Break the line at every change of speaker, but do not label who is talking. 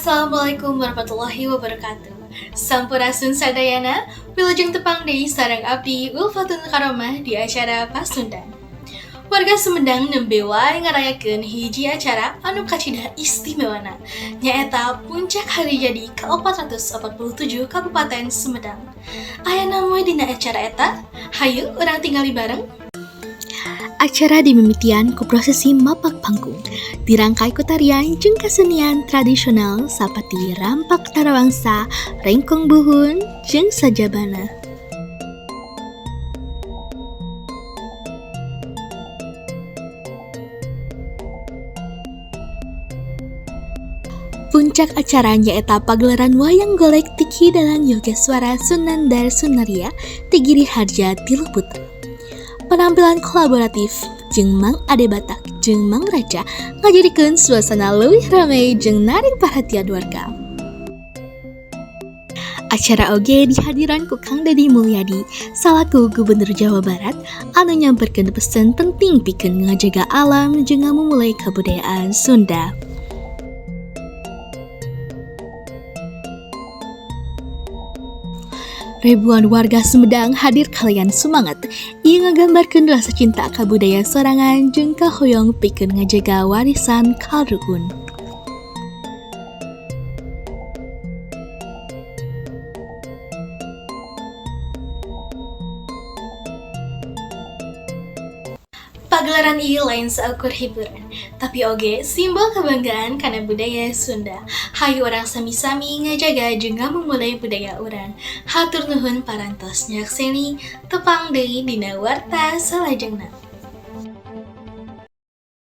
Assalamualaikum warahmatullahi wabarakatuh. Sampurasun sadayana, wilujeng tepang deui sareng abdi Ulfatun Karomah di acara Pasundan. Warga Sumedang nembe wae ngarayakeun hiji acara anu kacida istimewana, nyaeta puncak hari jadi ke-447 Kabupaten Sumedang. Aya naon we dina acara eta? Hayu urang tingali bareng. Acara dimimitian ku prosesi mapak panggung, dirangkai ku tarian jeung kesenian tradisional saperti rampak tarawangsa, rengkong buhun, jeung sajabana. Puncak acara nyaeta pagelaran wayang golek ti Ki Dalang Yogaswara Sunandar Sunaria ti Giri Harja Tilu Putra. Penampilan kolaboratif jeung Mang Ade Batak jeung Mang Raja ngajadikeun suasana leuwih rame jeung narik perhatian warga. Acara oge dihadiran ku Kang Dedi Mulyadi salaku Gubernur Jawa Barat anu nyamperkeun pesan penting pikeun ngajaga alam jeung ngamumule kabudayaan Sunda. Ribuan warga Sumedang hadir kalayan sumanget. Ieu ngagambarkeun rasa cinta ka budaya sorangan jeung kahoyong pikeun ngajaga warisan karuhun. Pagelaran ieu lain saukur hiburan, tapi oge simbol kebanggaan kana budaya Sunda. Hayu urang sami-sami ngajaga jeung ngamumule budaya urang. Hatur nuhun parantos nyakseni, tepang deui dina warta salajengna.